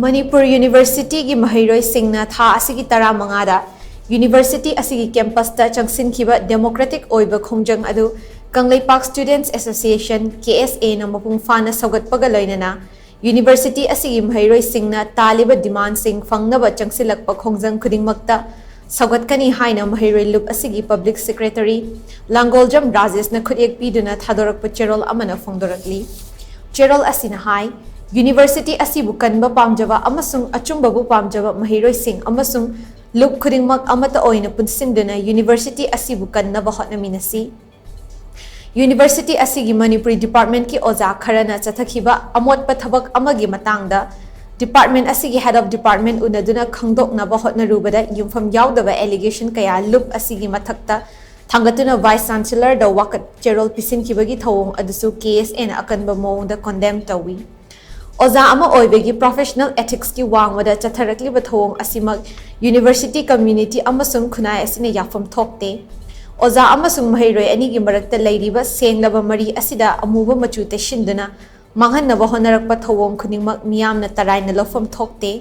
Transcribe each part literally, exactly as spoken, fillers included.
ꯃꯅꯤꯄꯨꯔ ꯌꯨꯅꯤꯚꯔꯁꯤꯇꯤꯒꯤ ꯃꯍꯩꯔꯣꯏꯁꯤꯡꯅ ꯊꯥ ꯑꯁꯤꯒꯤ ꯇꯔꯥꯃꯉꯥꯗ ꯌꯨꯅꯤꯚꯔꯁꯤꯇꯤ ꯑꯁꯤꯒꯤ ꯀꯦꯝꯄꯁꯇ ꯆꯪꯁꯤꯟꯈꯤꯕ ꯗꯦꯃꯣꯀ꯭ꯔꯦꯇꯤꯛ ꯑꯣꯏꯕ ꯈꯣꯡꯖꯪ ꯑꯗꯨ ꯀꯪꯂꯩꯄꯥꯛ ꯁ꯭ꯇꯨꯗꯦꯟꯠꯁ ꯑꯦꯁꯣꯁꯤꯌꯦꯁꯟ, ꯀꯦ ꯑꯦꯁ ꯑꯦꯅ ꯃꯄꯨꯡ ꯐꯥꯅ ꯁꯧꯒꯠꯄꯒ ꯂꯣꯏꯅꯅ ꯌꯨꯅꯤꯚꯔꯁꯤꯇꯤ ꯑꯁꯤꯒꯤ ꯃꯍꯩꯔꯣꯏꯁꯤꯡꯅ ꯇꯥꯜꯂꯤꯕ ꯗꯤꯃꯥꯟꯁꯤꯡ ꯐꯪꯅꯕ ꯆꯪꯁꯤꯜꯂꯛꯄ ꯈꯣꯡꯖꯪ ꯈꯨꯗꯤꯡꯃꯛꯇ ꯁꯧꯒꯠꯀꯅꯤ ꯍꯥꯏꯅ ꯃꯍꯩꯔꯣꯏ ꯂꯨꯞ ꯑꯁꯤꯒꯤ ꯄꯕ꯭ꯂꯤꯛ ꯁꯦꯀ꯭ꯔꯦꯇꯔꯤ ꯂꯥꯡꯒꯣꯜꯖꯝ ꯔꯥꯖꯦꯁꯅ ꯈꯨꯠꯌꯦꯛ ꯄꯤꯗꯨꯅ ꯊꯥꯗꯣꯔꯛꯄ ꯆꯦꯔꯣꯜ ꯑꯃꯅ ꯐꯣꯡꯗꯣꯔꯛꯂꯤ꯫ ꯆꯦꯔꯣꯜ ꯑꯁꯤꯅ ꯍꯥꯏ, ꯌꯨꯅꯤꯚꯔꯁꯤꯇꯤ ꯑꯁꯤꯕꯨ ꯀꯟꯕ ꯄꯥꯝꯖꯕ ꯑꯃꯁꯨꯡ ꯑꯆꯨꯝꯕꯕꯨ ꯄꯥꯝꯖꯕ ꯃꯍꯩꯔꯣꯏꯁꯤꯡ ꯑꯃꯁꯨꯡ ꯂꯨꯞ ꯈꯨꯗꯤꯡꯃꯛ ꯑꯃꯠꯇ ꯑꯣꯏꯅ ꯄꯨꯟꯁꯤꯟꯗꯨꯅ ꯌꯨꯅꯤꯚꯔꯁꯤꯇꯤ ꯑꯁꯤꯕꯨ ꯀꯟꯅꯕ ꯍꯣꯠꯅꯃꯤꯟꯅꯁꯤ꯫ ꯌꯨꯅꯤꯚꯔꯁꯤꯇꯤ ꯑꯁꯤꯒꯤ ꯃꯅꯤꯄꯨꯔꯤ ꯗꯤꯄꯥꯔꯠꯃꯦꯟꯠꯀꯤ ꯑꯣꯖꯥ ꯈꯔꯅ ꯆꯠꯊꯈꯤꯕ ꯑꯃꯣꯠꯄ ꯊꯕꯛ ꯑꯃꯒꯤ ꯃꯇꯥꯡꯗ ꯗꯤꯄꯥꯔꯠꯃꯦꯟꯠ ꯑꯁꯤꯒꯤ ꯍꯦꯗ ꯑꯣꯐ ꯗꯤꯄꯥꯔꯠꯃꯦꯟꯠ ꯎꯅꯗꯨꯅ ꯈꯪꯗꯣꯛꯅꯕ ꯍꯣꯠꯅꯔꯨꯕꯗ ꯌꯨꯝꯐꯝ ꯌꯥꯎꯗꯕ ꯑꯦꯂꯤꯒꯦꯁꯟ ꯀꯌꯥ ꯂꯨꯞ ꯑꯁꯤꯒꯤ ꯃꯊꯛꯇ ꯊꯥꯡꯒꯠꯇꯨꯅ ꯚꯥꯏꯁ ꯆꯥꯟꯁꯦꯂꯔꯗ ꯋꯥꯀꯠ ꯆꯦꯔꯣꯜ ꯄꯤꯁꯤꯟꯈꯤꯕꯒꯤ ꯊꯧꯑꯣꯡ ꯑꯗꯨꯁꯨ ꯀꯦ ꯑꯦꯁ ꯑꯦꯅ ꯑꯀꯟꯕ ꯃꯑꯣꯡꯗ ꯀꯣꯟꯗꯦꯝ ꯇꯧꯏ꯫ ꯑꯣꯖꯥ ꯑꯃ ꯑꯣꯏꯕꯒꯤ ꯄ꯭ꯔꯣꯐꯦꯁꯅꯦꯜ ꯑꯦꯊꯤꯛꯁꯀꯤ ꯋꯥꯡꯃꯗ ꯆꯠꯊꯔꯛꯂꯤꯕ ꯊꯧꯑꯣꯡ ꯑꯁꯤꯃꯛ ꯌꯨꯅꯤꯚꯔꯁꯤꯇꯤ ꯀꯝꯃ꯭ꯌꯨꯅꯤꯇꯤ ꯑꯃꯁꯨꯡ ꯈꯨꯟꯅꯥꯏ ꯑꯁꯤꯅ ꯌꯥꯐꯝ ꯊꯣꯛꯇꯦ꯫ ꯑꯣꯖꯥ ꯑꯃꯁꯨꯡ ꯃꯍꯩꯔꯣꯏ ꯑꯅꯤꯒꯤ ꯃꯔꯛꯇ ꯂꯩꯔꯤꯕ ꯁꯦꯡꯂꯕ ꯃꯔꯤ ꯑꯁꯤꯗ ꯑꯃꯨꯕ ꯃꯆꯨ ꯇꯩꯁꯤꯟꯗꯨꯅ ꯃꯥꯡꯍꯟꯅꯕ ꯍꯣꯠꯅꯔꯛꯄ ꯊꯧꯑꯣꯡ ꯈꯨꯗꯤꯡꯃꯛ ꯃꯤꯌꯥꯝꯅ ꯇꯔꯥꯏꯅ ꯂꯧꯐꯝ ꯊꯣꯛꯇꯦ꯫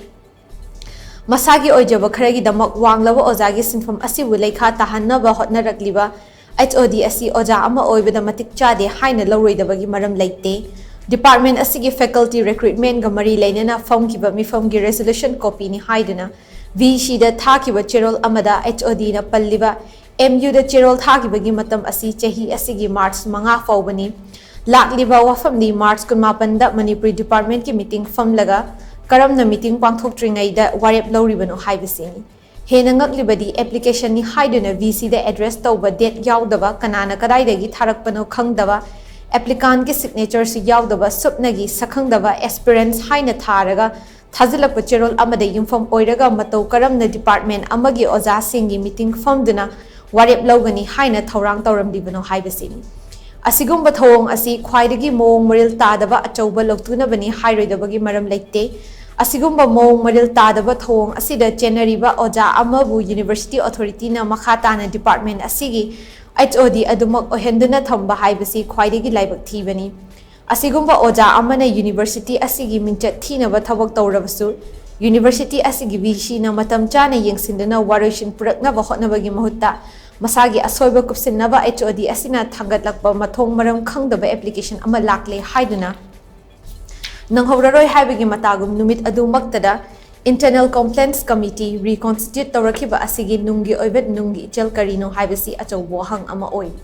ꯃꯁꯥꯒꯤ ꯑꯣꯏꯖꯕ ꯈꯔꯒꯤꯗꯃꯛ ꯋꯥꯡꯂꯕ ꯑꯣꯖꯥꯒꯤ ꯁꯤꯟꯐꯝ ꯑꯁꯤꯕꯨ ꯂꯩꯈꯥ ꯇꯥꯍꯟꯅꯕ ꯍꯣꯠꯅꯔꯛꯂꯤꯕ ꯑꯩꯆ ꯑꯣ ꯗꯤ ꯑꯁꯤ ꯑꯣꯖꯥ ꯑꯃ ꯑꯣꯏꯕꯗ ꯃꯇꯤꯛ ꯆꯥꯗꯦ ꯍꯥꯏꯅ ꯂꯧꯔꯣꯏꯗꯕꯒꯤ ꯃꯔꯝ ꯂꯩꯇꯦ꯫ ꯗꯤꯄꯥꯔꯠꯃꯦꯟꯠ ꯑꯁꯤꯒꯤ ꯐꯦꯀꯜꯇꯤ ꯔꯤꯀ꯭ꯔꯨꯏꯠꯃꯦꯟꯠꯒ ꯃꯔꯤ ꯂꯩꯅꯅ ꯐꯝꯈꯤꯕ ꯃꯤꯐꯝꯒꯤ ꯔꯦꯖꯣꯂꯨꯁꯟ ꯀꯣꯄꯤꯅꯤ ꯍꯥꯏꯗꯨꯅ ꯚꯤ ꯁꯤꯗ ꯊꯥꯈꯤꯕ ꯆꯦꯔꯣꯜ ꯑꯃꯗ ꯑꯩꯆ ꯑꯣ ꯗꯤꯅ ꯄꯜꯂꯤꯕ ꯑꯦꯝ ꯌꯨꯗ ꯆꯦꯔꯣꯜ ꯊꯥꯈꯤꯕꯒꯤ ꯃꯇꯝ ꯑꯁꯤ ꯆꯍꯤ ꯑꯁꯤꯒꯤ ꯃꯥꯔꯆ ꯃꯉꯥ ꯐꯥꯎꯕꯅꯤ꯫ ꯂꯥꯛꯂꯤꯕ ꯋꯥꯐꯝꯗꯤ ꯃꯥꯔꯆ ꯀꯨꯟꯃꯥꯄꯟꯗ ꯃꯅꯤꯄꯨꯔꯤ ꯗꯤꯄꯥꯔꯠꯃꯦꯟꯠꯀꯤ ꯃꯤꯇꯤꯡ ꯐꯝꯂꯒ ꯀꯔꯝꯅ ꯃꯤꯇꯤꯡ ꯄꯥꯡꯊꯣꯛꯇ꯭ꯔꯤꯉꯩꯗ ꯋꯥꯔꯦꯞ ꯂꯧꯔꯤꯕꯅꯣ ꯍꯥꯏꯕꯁꯤꯅꯤ꯫ ꯍꯦꯟꯅ ꯉꯛꯂꯤꯕꯗꯤ ꯑꯦꯄ꯭ꯂꯤꯀꯦꯁꯟꯅꯤ ꯍꯥꯏꯗꯨꯅ ꯚꯤ ꯁꯤꯗ ꯑꯦꯗ꯭ꯔꯦꯁ ꯇꯧꯕ ꯗꯦꯠ ꯌꯥꯎꯗꯕ, ꯀꯅꯥꯅ ꯀꯗꯥꯏꯗꯒꯤ ꯊꯥꯔꯛꯄꯅꯣ ꯈꯪꯗꯕ, ꯑꯦꯄ꯭ꯂꯤꯀꯥꯟꯠꯀꯤ ꯁꯤꯒꯅꯦꯆꯔꯁꯨ ꯌꯥꯎꯗꯕ, ꯁꯨꯞꯅꯒꯤ ꯁꯛꯈꯪꯗꯕ ꯑꯦꯁꯄꯤꯔꯦꯟꯠꯁ ꯍꯥꯏꯅ ꯊꯥꯔꯒ ꯊꯥꯖꯤꯜꯂꯛꯄ ꯆꯦꯔꯣꯜ ꯑꯃꯗ ꯌꯨꯝꯐꯝ ꯑꯣꯏꯔꯒ ꯃꯇꯧ ꯀꯔꯝꯅ ꯗꯤꯄꯥꯔꯠꯃꯦꯟꯠ ꯑꯃꯒꯤ ꯑꯣꯖꯥꯁꯤꯡꯒꯤ ꯃꯤꯇꯤꯡ ꯐꯝꯗꯨꯅ ꯋꯥꯔꯦꯞ ꯂꯧꯒꯅꯤ ꯍꯥꯏꯅ ꯊꯧꯔꯥꯡ ꯇꯧꯔꯝꯂꯤꯕꯅꯣ ꯍꯥꯏꯕꯁꯤꯅꯤ꯫ ꯑꯁꯤꯒꯨꯝꯕ ꯊꯧꯑꯣꯡ ꯑꯁꯤ ꯈ꯭ꯋꯥꯏꯗꯒꯤ ꯃꯑꯣꯡ ꯃꯔꯤꯜ ꯇꯥꯗꯕ ꯑꯆꯧꯕ ꯂꯧꯇꯨꯅꯕꯅꯤ ꯍꯥꯏꯔꯣꯏꯗꯕꯒꯤ ꯃꯔꯝ ꯂꯩꯇꯦ꯫ ꯑꯁꯤꯒꯨꯝꯕ ꯃꯑꯣꯡ ꯃꯔꯤꯜ ꯇꯥꯗꯕ ꯊꯧꯑꯣꯡ ꯑꯁꯤꯗ ꯆꯦꯟꯅꯔꯤꯕ ꯑꯣꯖꯥ ꯑꯃꯕꯨ ꯌꯨꯅꯤꯚꯔꯁꯤꯇꯤ ꯑꯣꯊꯣꯔꯤꯇꯤꯅ ꯃꯈꯥ ꯇꯥꯅ ꯗꯤꯄꯥꯔꯠꯃꯦꯟꯠ ꯑꯁꯤꯒꯤ ꯑꯩꯆ ꯑꯣ ꯗꯤ ꯑꯗꯨꯃꯛ ꯑꯣꯏꯍꯟꯗꯨꯅ ꯊꯝꯕ ꯍꯥꯏꯕꯁꯤ ꯈ꯭ꯋꯥꯏꯗꯒꯤ ꯂꯥꯏꯕꯛ ꯊꯤꯕꯅꯤ꯫ ꯑꯁꯤꯒꯨꯝꯕ ꯑꯣꯖꯥ ꯑꯃꯅ ꯌꯨꯅꯤꯚꯔꯁꯤꯇꯤ ꯑꯁꯤꯒꯤ ꯃꯤꯡꯆꯠ ꯊꯤꯅꯕ ꯊꯕꯛ ꯇꯧꯔꯕꯁꯨ, ꯌꯨꯅꯤꯚꯔꯁꯤꯇꯤ ꯑꯁꯤꯒꯤ ꯚꯤ ꯁꯤꯅ ꯃꯇꯝ ꯆꯥꯅ ꯌꯦꯡꯁꯤꯟꯗꯨꯅ ꯋꯥꯔꯣꯏꯁꯤꯟ ꯄꯨꯔꯛꯅꯕ ꯍꯣꯠꯅꯕꯒꯤ ꯃꯍꯨꯠꯇ, ꯃꯁꯥꯒꯤ ꯑꯁꯣꯏꯕ ꯀꯨꯞꯁꯤꯟꯅꯕ ꯑꯩꯆ ꯑꯣ ꯗꯤ ꯑꯁꯤꯅ ꯊꯥꯡꯒꯠꯂꯛꯄ ꯃꯊꯣꯡ ꯃꯔꯝ ꯈꯪꯗꯕ ꯑꯦꯄ꯭ꯂꯤꯀꯦꯁꯟ ꯑꯃ ꯂꯥꯛꯂꯦ ꯍꯥꯏꯗꯨꯅ ꯅꯪꯍꯧꯔꯔꯣꯏ ꯍꯥꯏꯕꯒꯤ ꯃꯇꯥꯒꯨꯝ ꯅꯨꯃꯤꯠ ꯑꯗꯨꯃꯛꯇꯗ Internal Complaints Committee reconstitute ꯇꯧꯔꯛꯈꯤꯕ ꯑꯁꯤꯒꯤ ꯅꯨꯡꯒꯤ ꯑꯣꯏꯕ ꯅꯨꯡꯒꯤ ꯏꯆꯦꯜ ꯀꯔꯤꯅꯣ ꯍꯥꯏꯕꯁꯤ ꯑꯆꯧꯕ ꯋꯥꯍꯪ ꯑꯃ ꯑꯣꯏꯔꯤ꯫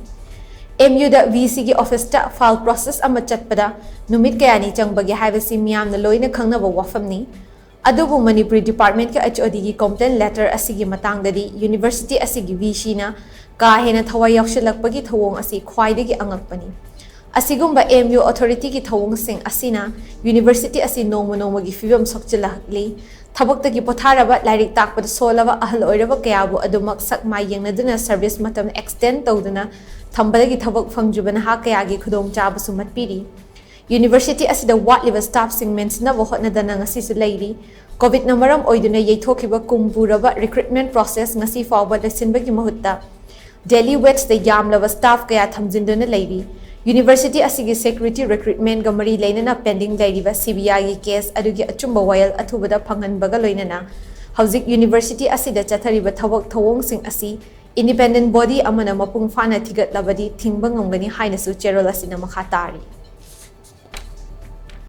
ꯑꯦꯝ ꯌꯨꯗ ꯚꯤ ꯁꯤꯒꯤ ꯑꯣꯐꯤꯁꯇ ꯐꯥꯏꯜ ꯄ꯭ꯔꯣꯁꯦꯁ ꯑꯃ ꯆꯠꯄꯗ ꯅꯨꯃꯤꯠ ꯀꯌꯥꯅꯤ ꯆꯪꯕꯒꯦ ꯍꯥꯏꯕꯁꯤ ꯃꯤꯌꯥꯝꯅ ꯂꯣꯏꯅ ꯈꯪꯅꯕ ꯋꯥꯐꯝꯅꯤ꯫ ꯑꯗꯨꯕꯨ ꯃꯅꯤꯄꯨꯔꯤ ꯗꯤꯄꯥꯔꯠꯃꯦꯟꯠꯀꯤ ꯑꯩꯆ ꯑꯣ ꯗꯤꯒꯤ ꯀꯣꯝꯄ꯭ꯂꯦꯟ ꯂꯦꯇꯔ ꯑꯁꯤꯒꯤ ꯃꯇꯥꯡꯗꯗꯤ ꯌꯨꯅꯤꯚꯔꯁꯤꯇꯤ ꯑꯁꯤꯒꯤ ꯚꯤ ꯁꯤꯅ ꯀꯥ ꯍꯦꯟꯅ ꯊꯋꯥꯏ ꯌꯥꯎꯁꯤꯜꯂꯛꯄꯒꯤ ꯊꯧꯑꯣꯡ ꯑꯁꯤ ꯈ꯭ꯋꯥꯏꯗꯒꯤ ꯑꯉꯛꯄꯅꯤ꯫ ꯑꯁꯤꯒꯨꯝꯕ ꯑꯦꯝ ꯌꯨ ꯑꯣꯊꯣꯔꯤꯇꯤꯒꯤ ꯊꯧꯑꯣꯡꯁꯤꯡ ꯑꯁꯤꯅ ꯌꯨꯅꯤꯚꯔꯁꯤꯇꯤ ꯑꯁꯤ ꯅꯣꯡꯃ ꯅꯣꯡꯃꯒꯤ ꯐꯤꯕꯝ ꯁꯣꯛꯆꯤꯜꯂꯛꯂꯤ꯫ ꯊꯕꯛꯇꯒꯤ ꯄꯣꯊꯥꯔꯕ, ꯂꯥꯏꯔꯤꯛ ꯇꯥꯛꯄꯗ ꯁꯣꯜꯂꯕ ꯑꯍꯜ ꯑꯣꯏꯔꯕ ꯀꯌꯥꯕꯨ ꯑꯗꯨꯃꯛ ꯁꯛ ꯃꯥꯏ ꯌꯦꯡꯅꯗꯨꯅ ꯁꯔꯚꯤꯁ ꯃꯇꯝ ꯑꯦꯛꯁꯇꯦꯟ ꯇꯧꯗꯨꯅ ꯊꯝꯕꯗꯒꯤ ꯊꯕꯛ ꯐꯪꯗ꯭ꯔꯤꯕ ꯅꯍꯥ ꯀꯌꯥꯒꯤ ꯈꯨꯗꯣꯡꯆꯥꯕꯁꯨ ꯃꯠꯄꯤꯔꯤ꯫ ꯌꯨꯅꯤꯚꯔꯁꯤꯇꯤ ꯑꯁꯤꯗ ꯋꯥꯠꯂꯤꯕ ꯁ꯭ꯇꯥꯐꯁꯤꯡ ꯃꯦꯟꯁꯤꯟꯅꯕ ꯍꯣꯠꯅꯗꯅ ꯉꯁꯤꯁꯨ ꯂꯩꯔꯤ꯫ ꯀꯣꯚꯤꯗꯅ ꯃꯔꯝ ꯑꯣꯏꯗꯨꯅ ꯌꯩꯊꯣꯛꯈꯤꯕ ꯀꯨꯝ ꯄꯨꯔꯕ ꯔꯤꯀ꯭ꯔꯨꯠꯃꯦꯟꯠ ꯄ꯭ꯔꯣꯁꯦꯁ ꯉꯁꯤ ꯐꯥꯎꯕ ꯂꯣꯏꯁꯤꯟꯕꯒꯤ ꯃꯍꯨꯠꯇ, ꯗꯦꯂꯤ ꯋꯦꯖꯇ ꯌꯥꯝꯂꯕ ꯁ꯭ꯇꯥꯐ ꯀꯌꯥ ꯊꯝꯖꯤꯟꯗꯨꯅ ꯂꯩꯔꯤ꯫ ꯌꯨꯅꯤꯚꯔꯁꯤꯇꯤ ꯑꯁꯤꯒꯤ ꯁꯦꯀ꯭ꯌꯨꯔꯤꯇꯤ ꯔꯤꯀ꯭ꯔꯨꯠꯃꯦꯟꯠꯒ ꯃꯔꯤ ꯂꯩꯅꯅ ꯄꯦꯟꯗꯤꯡ ꯂꯩꯔꯤꯕ ꯁꯤ ꯕꯤ ꯑꯥꯏꯒꯤ ꯀꯦꯁ ꯑꯗꯨꯒꯤ ꯑꯆꯨꯝꯕ ꯋꯥꯌꯦꯜ ꯑꯊꯨꯕꯗ ꯐꯪꯍꯟꯕꯒ ꯂꯣꯏꯅꯅ ꯍꯧꯖꯤꯛ ꯌꯨꯅꯤꯚꯔꯁꯤꯇꯤ ꯑꯁꯤꯗ ꯆꯠꯊꯔꯤꯕ ꯊꯕꯛ ꯊꯧꯑꯣꯡꯁꯤꯡ ꯑꯁꯤ ꯏꯟꯗꯤꯄꯦꯟꯗꯦꯟꯠ ꯕꯣꯗꯤ ꯑꯃꯅ ꯃꯄꯨꯡ ꯐꯥꯅ ꯊꯤꯒꯠꯂꯕꯗꯤ ꯊꯤꯡꯕ ꯉꯝꯒꯅꯤ ꯍꯥꯏꯅꯁꯨ ꯆꯦꯔꯣꯜ ꯑꯁꯤꯅ ꯃꯈꯥ ꯇꯥꯔꯤ꯫